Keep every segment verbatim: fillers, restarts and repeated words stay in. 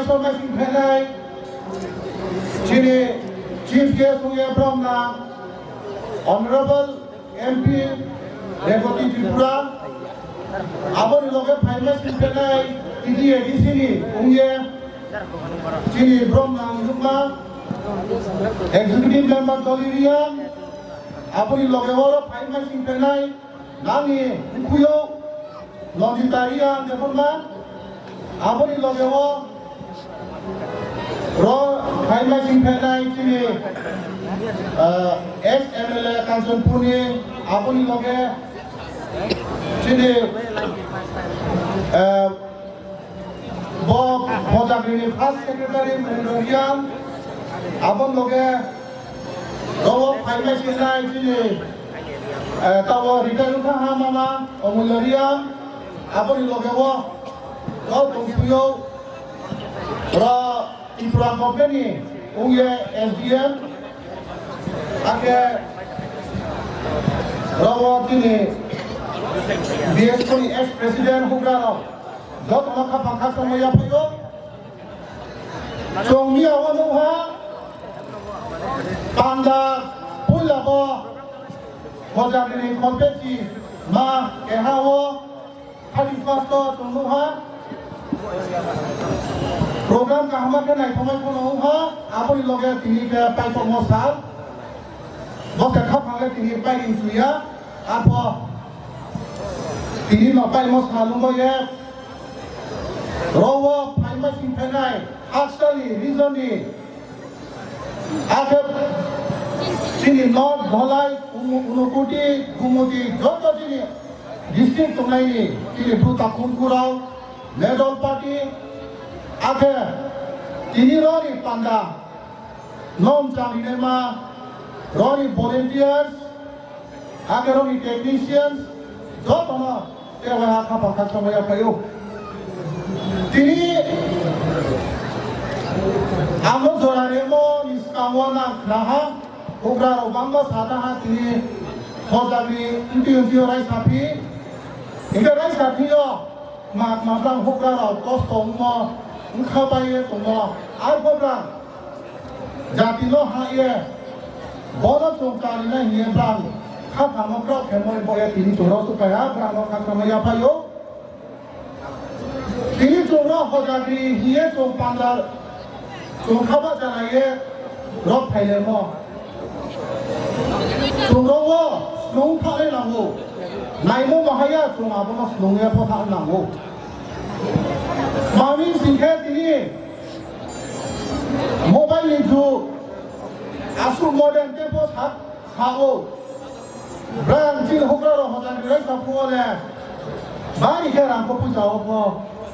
Somai sing phainai chini chief guest wngya bromna Honorable M P Rebati Tripura, aboni loge phaima sing phainai T T A D C ni wngya chini bromna wngma executive member Dolly Riang, aboni loge oro phaima sing phainai nangni mkhuyo Nandita Riang Debbarma, aboni loge o ro phaima sing phainai chini, ah, ex M L A Kanchanpurni, aboni loge chini, ah, bo Hojagrini first secretary Mahendra Riang, aboni loge ro phaima sing phainai chini, ah, tabo retire wngkha ha mama Omulya Riang, aboni loge o ro tongsuyo ro Tripura government ni wngya S D M, ake ro chini B S P ni ex president hugra rok joto no khapang khakchangma yaphaio. Chwng miya o nukha panda puila bo Hojagrini khorpesi ma keha o Thirty first o chwng nukha program kaham khe naithokmai phano wngkha, aboni loge tini khe paitokma sal. Bo khe khaphang le tini pairi chuya, arpho tini no paimo sal wngwi ye. Ro o phaima sing phainai Haksalni region ni Akhe chini North Dholai, Unu-, Unakoti, Gumoti, joto chini district tongnaini chini bru takhumkurao, Medal Party, akhe tini roni panda, nom changrinema, roni volunteers, Agaroni technicians, jotono tei wai ha khapang khakchangma yaphaio. Tini ang o jora remo ni swkango nang khnaha, hugra rok bangma sataha tini hojagni mtwi mtwi o raisa phi. Hingke raisa phi o mak mak ang hugra rok kosto wngmo, wngkha bai ye tongo. Arpho brang Jati no ha ye, bono chwng chari na hiye brang, kha phano krok khe moi boya tini chwng rok tukai ha brang no kha khamai ya phaio. Tini chwng rok hojagri hiye chwng pandal, chwng kha ba chana ye rok phaile mo. Chwng rok wo snung thale nango, naimo mahaya chwng abono snung ye pho thang nango. Mami singkhe tini Mobile ni jug, aswk modern tei bo sa, sao. Brang chini hugra rok hojagri raisa phuo le. Bari khe rang kho puisa o pho.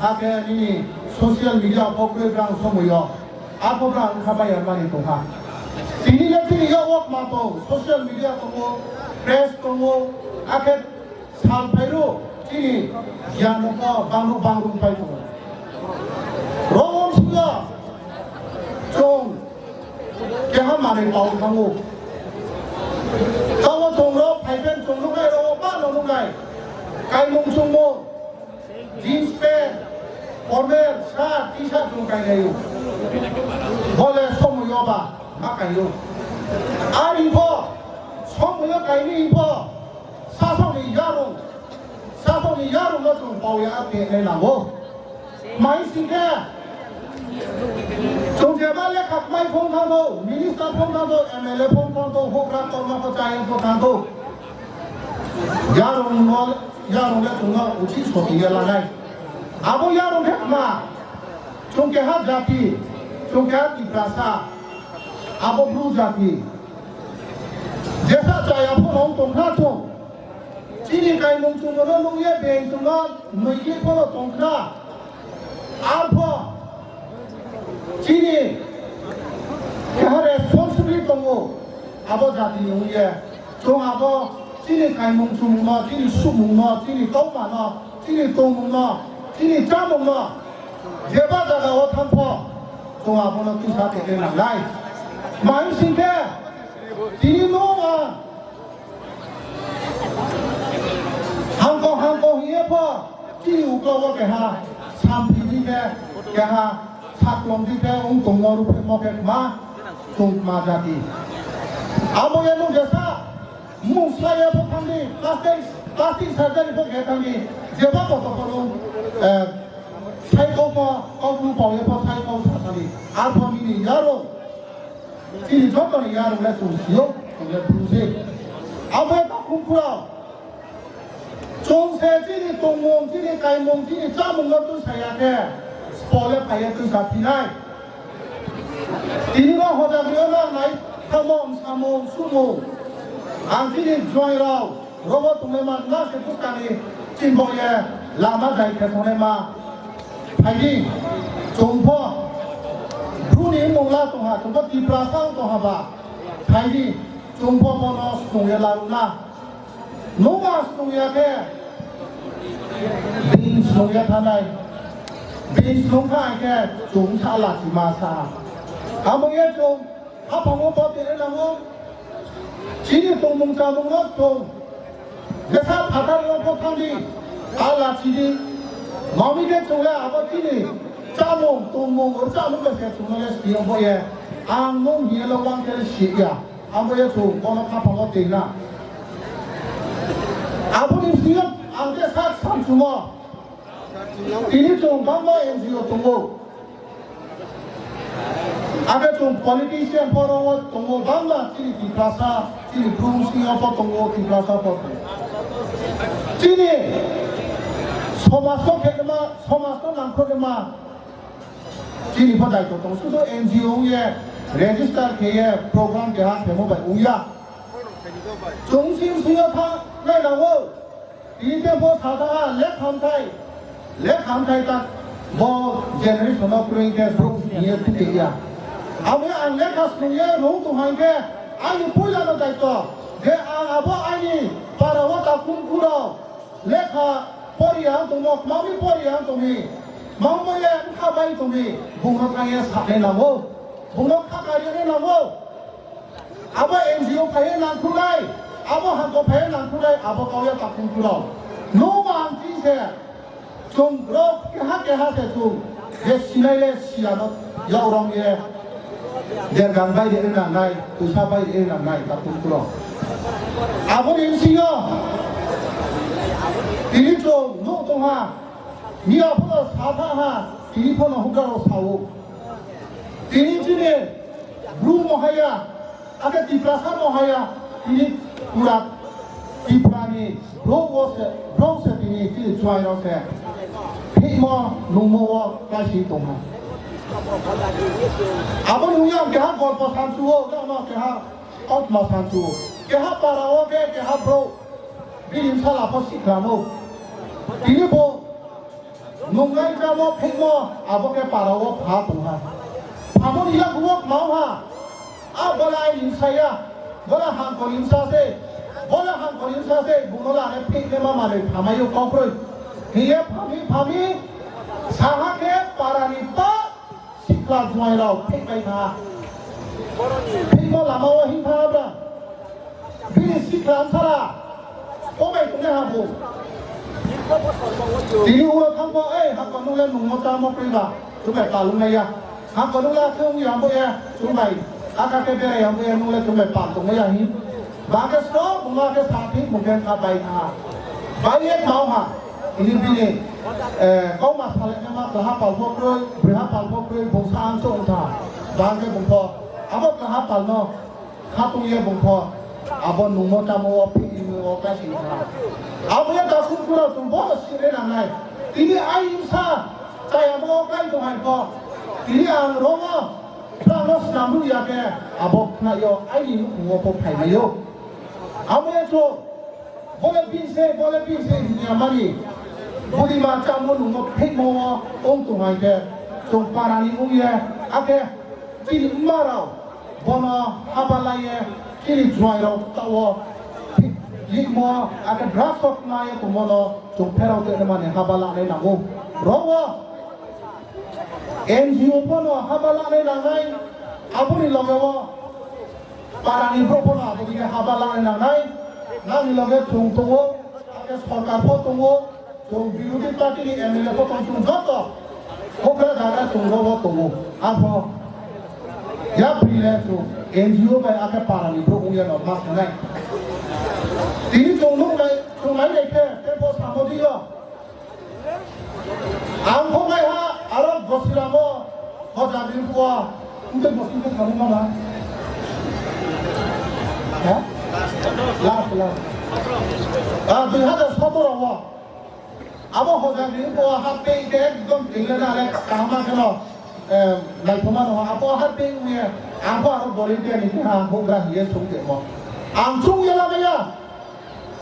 Ake nini social media pho kwrwi brang somoi o. Ako brang wngkha bai ya mani tongkha. Tini le tini yago ma tong, social media tongo, press tongo, akhe Sal phairo chini giyan no bangno bangrum pai tongo. Rong singya chong keha manwi pao thango. Tao chong rok phaipen chong nuknai rok ba no nuknai. Kaimung chungmo jeans pant, formal shirt, t-shirt chong kainai. Bole somoyo ba ma kaio. Ari pho somoyo kaini pho. Sasokni yarung, sasokni yarung no chwng pao ya tenai nango. Mai singkhe, chwng jeba lekha kmai phone thangdo, minister phone thangdo, M L A phone thangdo, hokra korma ko chaya ko thangdo. Yarung no, yarung le chwng no uchi soti ya lanai. Abo yarung khe kma, chwng keha jati, chwng keha Tiprasa, abo Bru jati. Jesa chaya phone tongkha chwng. Chini kaimung chwngno nungya beng chwngno nui khe phano tongkha. Arpho chini keha responsibility tongo abo jatini wngya. Chwng abo chini kaimung chwngno, chini sumungno, chini tongmano, chini tongmungno, chini chamungno jeba jagao thangpho chwng abono twisa tongwi nangnai. Mai singkhe tini no ang Hangko hangko hiye pho chini uklogo keha samphini khe keha Saklom di khe wng tongmo ruphaimo khe ma chwng ma jati. Abo ya nung jesa mung slai ya pho thang di, plastic, plastic surgery pho khe thang di, jeba koto kono, eh, sai kok pho, kok nung pao ya pho sai kok sa thang di. Arpho nini yaro, chini joto ni yaro le chwng sio, chwng le buji. Abo ya takhuk khurao. Chwng se chini tongmung, chini kaimung, chini chamungno twi saya khe, spo le phaiya twi sa phinai. Tini no hojagwio no nai thangmung, samung, sumung. Ang chini juairok, rogo tongnaima na se bwskangni chimboye lama jai khe thangnaima. Phaidi, chwng pho, bru ni mung la tongha, chwng pho Tiprasa tongha ba. Phaidi, chwng pho bono sumung ye la rwna. Nung a snung ya khe, bini snung ya thanai. Bini snung kha khe, chwng sa lachi ma sa. Amo ye chwng, haphango bo tere nango. Chini tongmung chamung no chwng. Jesa phatar no bo thangdi. A lachi di. Mami khe chwng ya abo chini. Chamung, tongmung, oro chamung khe se chwng no le siyang bo ye. Ang nung hiya lo wang khe si ya. Abo ya chwng bono khaphang o twi na. Aboni bisingo ang khe sak samsungo. Tini chwng bangma N G O tongo. Abo chwng politician poro o tongo, bangma chini Tiprasa, chini Bru singo pho tongo, Tiprasa pho tongo. Chini somaj no khe ma, somaj no nangkho khe ma. Chini pho daito tong, sudu N G O wngye register kheye program keha khemo bai wngya. Chwng sing singyo tha nai nango. Tini te pho sa tha lekha hamthai, lekha hamthai ta bo generation no kwrwi khe bro niye thike ya. Abo ang lekha swngye rung tong hai khe ani puila no daito je ang abo ani para o ta kum kuro. Lekha poriya wng tongmo, mami poriya wng tongmi, mangmaya wngkha bai tongmi, bungno thangya saknai nango, bungno kha karyanai nango. Abo N G O phaiya nangkhunai, abo hangko phaiya nangkhunai, abo kauya takhung khulao. No ang chini se, chwng rok keha keha se chwng, je sinai le siyano, yaurong ye. Dergang bai de nangnai, twisa bai de nangnai, takhung khulao. Aboni bisingo tini chwng nuk tongha, miya phono sa tha ha, tini phono hukaro sao. Tini chini Bru mohaya, ake Tiprasa mohaya, tini pura Tiprani Bro o se, bro se tini, tini chuai rok se. Phikmo nungmo o kaisi tongha. Abo nungya keha golpo sansu o, no, no, keha otma sansu o. Keha para o ke, keha bro. Bini sala pho siklamo. Tini bo nungnai jamo phikmo, abo ke para o pha tongha. Phamo nila guwak mau ha. A bola ai limsa ya, bola hangko limsa se, bola hangko limsa se, buno lare phik ne ma mare phamayo kokroi. Hiye phami phami, saha ke parani ta sikla juai rao phik bai tha. Phik mo lama o hin tha abra. Bini sikla sara, o bai tune ha bu. Tini ulo thangbo, ei, hangko nule nungmo ta mo priba, tu bai palung ya. Hangko nung la thung ya bo ya, chwng bai. Aka ke berai ya bo ya, nung le chwng bai pal tong ya hi. Ba ke sro, bunga ke sa thi, mung ke kha bai kha. Bai ye mau ha. Ini bini, eh, kau ma sale ne ma, kha pal bo kroi, bri ha pal bo kroi, bung sa ang chong tha. Ba ke bung pho. Abo kha pal no. Khatung ye bung pho, abo nungmo tamo o phik nungmo o kaising kha. Abo ya takhuk khurao chwng bono sire nangnai. Tini ai wngsa, chayamo o kai tong hai pho. Tini ang rogo, khwlangno snam rw ya khe, abo khwnaio aini nukhungo pho phaimaio. Abo ya chwng, Bole bini se, bole bini se hinya mani. Budi ma chamo nungmo phikmo o ong tong hai khe. Chwng parani ong ye, akhe chini wng ma rao bono haba lai ye, chini juai rao ta o phik-, phikmo, akhe drugs o khna ye tongmo no chwng pherao tongna mani haba lanai nango. Rao o N G O bono haba lanai nangnai, aboni loge o Parani borok phano abo dike haba lanai nangnai, nangni loge chwng tongo, ake sorkar pho tongo, chwng birodhi party ni M L A pho tong chwng joto. Hokra jaga Chwng rogo tongo. Arpho ya freelance rok N G O bai akhe para ni borok wngya no ma sanai. Tini chwng nuknai, chwng nainai khe tei bo samo di o. Ang kho nai ha aro Gosirango hojagri bua. Wngte Gosi wngte thani mana. Ha? Last, last. Ah, dui hajar sotoro o. Abo hojagri bua ha pei khe ekdom tingle na le kaham khe no. Eh, naithoma no abo ha pei wngya. Ang kho aro volunteer ni khe ha bugra hiye sung temo. Ang sung yala maya.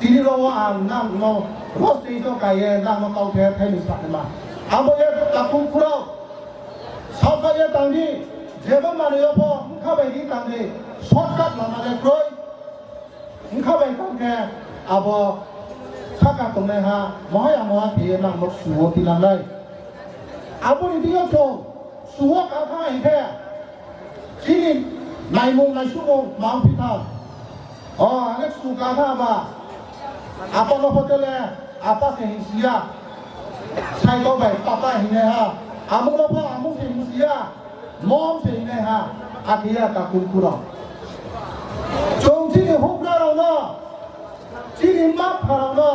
Tini rogo ang nang no roast tei to kaiye nang no kau the thai ni sakma. Abo ye takung khurao. Sapa ye tangdi, jebo manwi yo pho wngkha bai di tangdi. Shortcut lama le kroi. Wngkha bai tang khe abo saka tongnai ha, mohai amo ha khe nang no suo tilangnai. Aboni biyo chwng suo ka kha hai khe. Chini naimung naisukmung mang phi thang. O, ang su ka kha ba. Apa no hotel e, apa se hing sia. Sai ko bai papa hing ne ha. Amung no pho amung se hing sia. Mom se hing ne ha. Akhiya ka kun kuro. Chong chini hukra rao no. Chini ma pha rao no.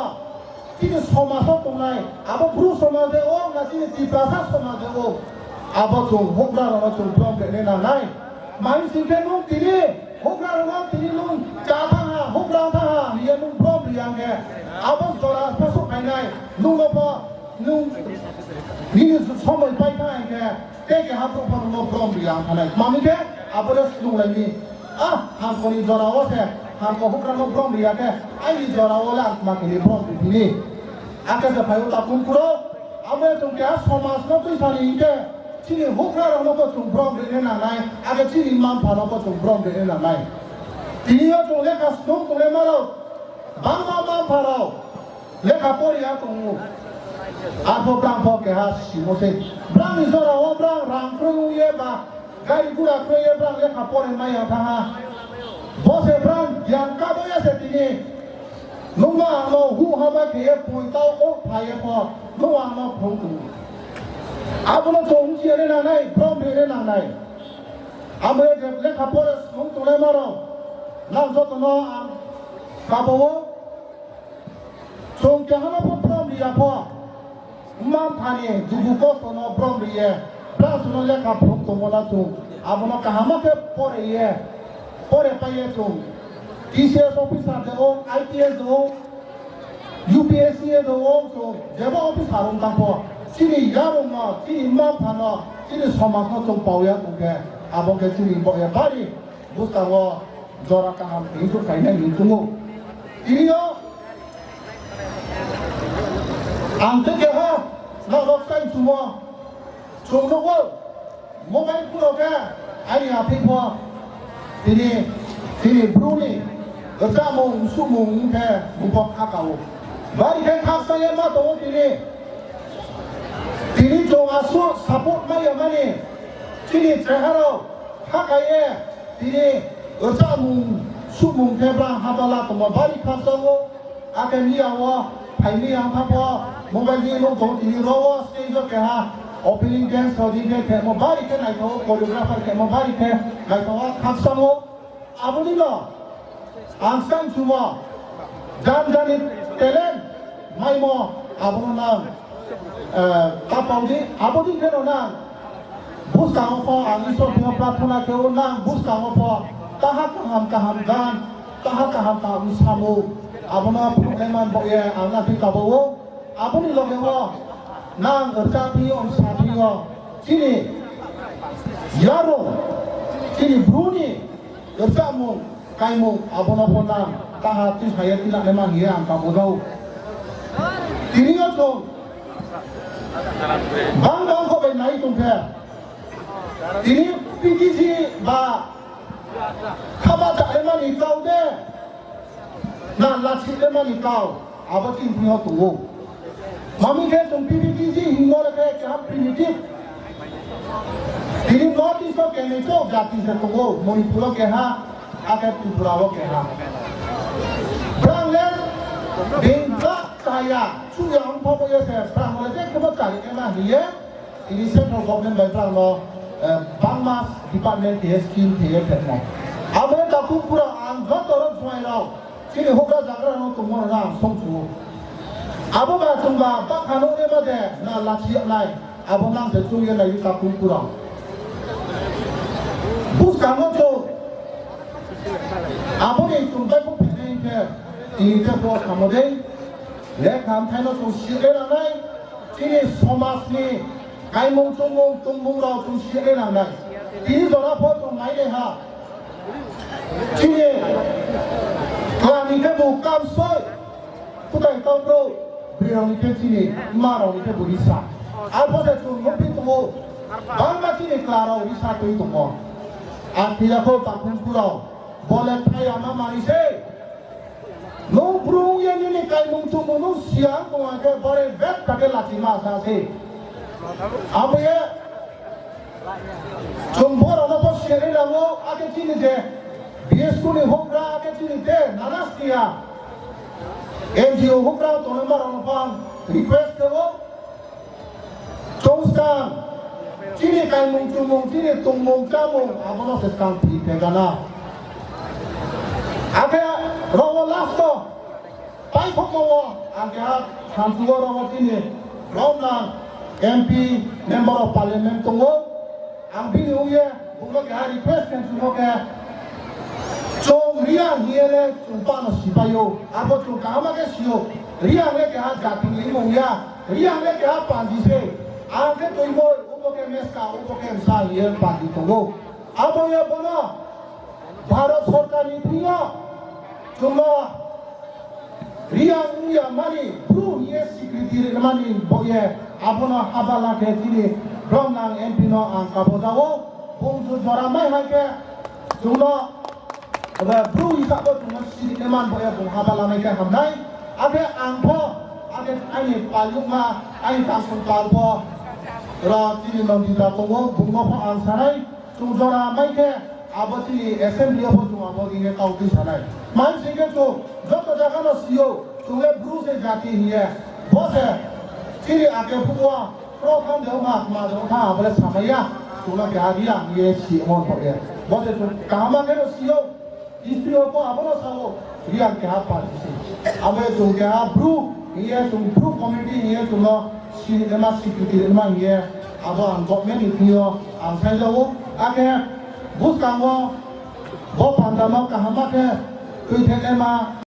Chini somaj o tongnai, abo Bru somaj de o, na chini Tiprasa somaj de o, abo chwng hukra rok no chwng brom rwna nangnai. Mai sing khe nwng tini hukra rok no tini nwng cha thang ha, hukra thang ha, hiya nwng brom riyang khe, abo jora phasuk phainai, nwng no pho, nwng nini somoi pai thang hai khe, tei keha brouh phano no brom riyang thanai. Mami khe abo de slung lai ni. Ah, hangkoni jora o se, hangko hukra no brom riya khe, aini jora o le ang ma kini brom ri tini. Ake se phaio takung kuro, abo ya chwng keha somaj no twi sani hingke, chini hukra rok no bo chwng brom rine nangnai, ake chini mampha no bo chwng brom rine nangnai. Tini o chwng lekha snung tongnai ma rok, bangma mampha rok, lekha poriya tongo. Arpho brang pho keha simo se. Brang ni jora o brang rang kroi ye ba gari gura kroi ye brang lekha pore maya thaha. Bo se brang gyan kabo ya se tini. Nungma ano hu haba ke ye pui tao o pha ye pho. Nungma ano phung tu. Abono chong chi re nangnai, brom re nangnai. Amo ye lekha pore sung tongnai maro. Nang joto no ang kabo o. Chwng kehama pho brom riya pho. Mma phani dugu kosto no brom riye. Bwrang chwngno lekha phuruk tongmana chwng. Abono kahama khe pore ye. Pore paiye chwng. T C S officer de ong, I P S de ong, U P S C de ong chwng. Jebo officer wng tang pho. Chini yarwng no, chini mma phano, chini somaj no chwng pauya tongkhe. Abo khe chini boya bari. Bwskango jora kaham hinjwk khainai hinwi tongo. Tini o ang tei keha norok sai chumo. Chwng nukgo mobile phone o khe ani aphik pho tini, tini bruni chamung sumung wngkhe buphok kha kao. Bari khe khaksa ye ma tongo tini. Tini chwng aswk support ma yamani chini cheharok kha kaiye tini chamung sumung khe bwrang habala tongma bari khakchangw. Ake miya o phaini ang thapho mobile ni nung tong tini ro o stage o keha opening dance rodi khe khemo bari khe naithogo, choreographer khemo bari khe naithogo khakchangw. Aboni no ang sang chumo jan jani talent maimo abono nang, eh, tapau di aboni khe no nang bwskango pho ang Isor thwiyo prarthana khe o nang bwskango pho taha kaham kaham gan taha kaham kaham samung abono phunuknai man bo ye ang na thwi kabo o. Aboni loge o nang rwchaphi o, saphio chini yarwng, chini bruni rwchapmung, kaimung abono pho nang taha twi saya tinanai man hiya ang kamo jao. Tini o chwng bang bang kho bai nai tongkhe tini P T C ba khaba chaimani kau de. Na lachi le mani kau, abo chini thwio tongo. Mami khe chwng P P T C himo le khe keha primitive. Tini North East o kenwi chwk jati se tongo, Manipur o keha, akhe Tripura o keha. Brang le bengkha chaya, chuya wng phobo ye se, brang le je khebo chari ema hiye. Ini central government bai borokno, eh, bangma department khe scheme khe phetmo. Abo takhuk pura ang joto rok juai rok chini hokra jagra rok tongmo rok ang songchuo. Abo ba chwngba bakha nuknai ma de na lachi yaknai abo nang se chwngya nai takhuk pura. Bwskango chwng aboni chwng bai kok phetnai khe tini khe bo samo dei. Lekha hamthaino chwng sirwi ranai. Chini somajni kaimung chumung tongmung rok chwng sirwi nangnai. Tini jora pho chwng nainai ha. Chini twlani khe bo kamsoi. Kwtai tokro bwrwirokni khe chini mma rokni khe bo risa. Arpho se chwng nukphi tongo. Bangma chini twla rok risa twi tongo. Ang phiya kho takhum pura. Bo le thai ama mani se. Nwng bwrwng ya nini kaimung chumung nwng siya wng tong khe bore bet kake lachi ma sa se. Abo ye chwng borok no bo siyari nango ake chini je B S Q ni hokra ake chini de nana siya N G O hokra tongo borok no phan request kebo. Chwng skang, chini kaimung chumung, chini tongmung chamung, abono se skang thwi pegana. Akhe rogo last o, paithokma o, ang keha thansugo rogo chini, romna M P, Member of Parliament tongo, ang bini wngye, Bungno keha request khe chwngno khe, chwng Reang hiye le chwng pano sipaio, abo chwng kaham khe sio. Reang le keha jati ni mung ya, Reang le keha panji se. Ang khe twimo, ubo khe meska, ubo khe msa hiye panji tongo. Abo ya bono Bharat Sorkar ni thwiyo chwngno Reang wngya mani, Bru hiye swikriti rwmani boye, abono habala khe chini Bromnang M P no ang kabojao, bung ju jora mai hai khe chwngno, ebe, Bru hisabo chwngno siri rwman boye bung habala mai khe hamnai. Akhe ang pho, akhe ani palukma, ani tangsong pal pho, ro chini Nandita tongo, bungno pho ang sanai. Chwng jora mai khe abo chini assembly o bo chwng abo hwnwi khe kau twi sanai. Mai sing khe chwng joto jaga no sio, chwng le Bru se jati hiye. Bo se chini ake phuo pro tham de ma ma de tha abo le samaya. Chwng le keha Reang hiye si mon bo ye. Bo se chwng kaham khe no sio. History o bo abo no sao. Reang keha party se. Abo chwng keha Bru, hiye chwng Bru community hiye chwngno si ema security ema hiye abo ang government ni thwio ang saijao. Akhe bwskango bo panda no kaham khe twi thek ema